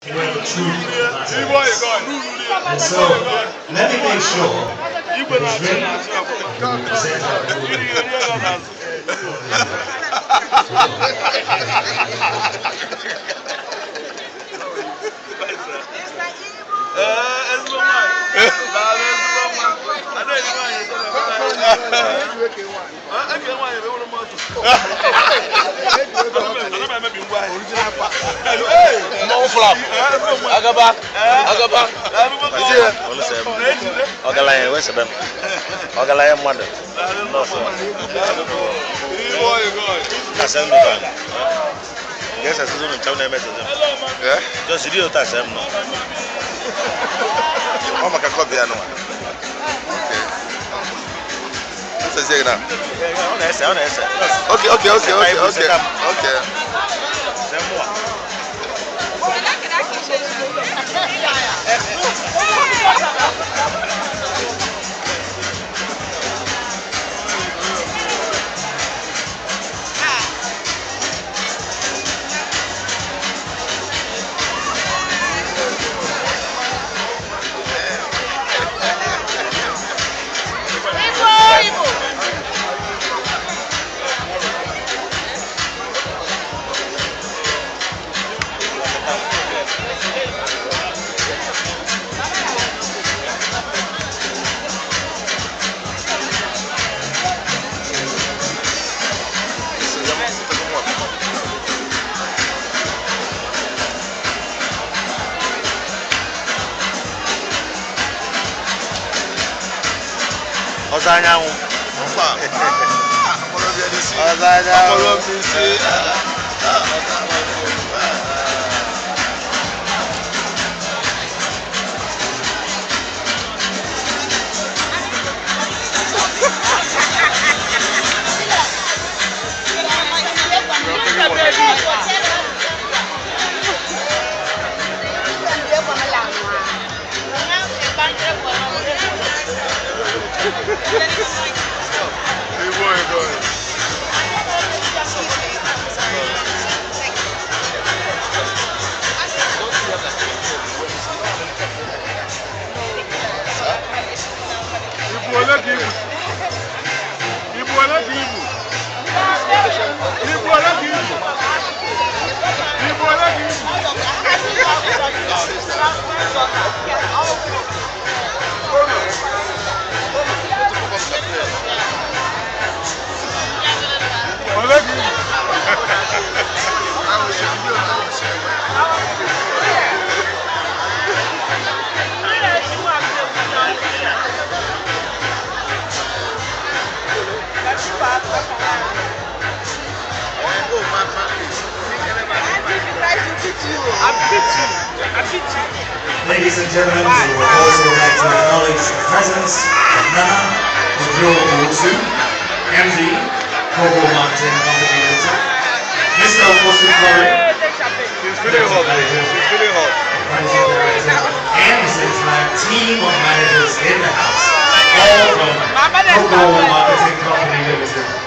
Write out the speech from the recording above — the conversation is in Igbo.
Where the truth matters. And so, let me make sure it is ready to present our ruling. Mmọnwụ flap. Agaba. Agaba. Ọgaranya ewesebe m. Ọgaranya mmadụ. Nọọsụ. Asem dị ban. Ga-ese season ncha na eme season. Eh? Just jiri otu asem nọ. Ọ maka kọbi ya nụwa. Okay. Nsezie gị na. Ọ na-ese, ọ na-ese. Okay. Sem mụa. Igbo Igbo. Nsezie m, nsezie mụa. Ọzọ anyanwụ. Mba. Akpọrọ m ya n'isi. Ọzọ anyanwụ. Akpọrọ m n'isi. Ah, ah. Ibu ole ka ibu? Ibu ole ka ibu? Ibu ole ka ibu? Ibu ole ka ibu? Ole ka ibu? Ladies and gentlemen, we would also like to acknowledge the presence of Nana Kojo Owusu, MD, Cocoa Marketing Company Limited, Mr. Owusu Kore, She's feeling hot. She's feeling hot. Managing Director, and his entire team of managers in the house, all from Cocoa Marketing Company Limited.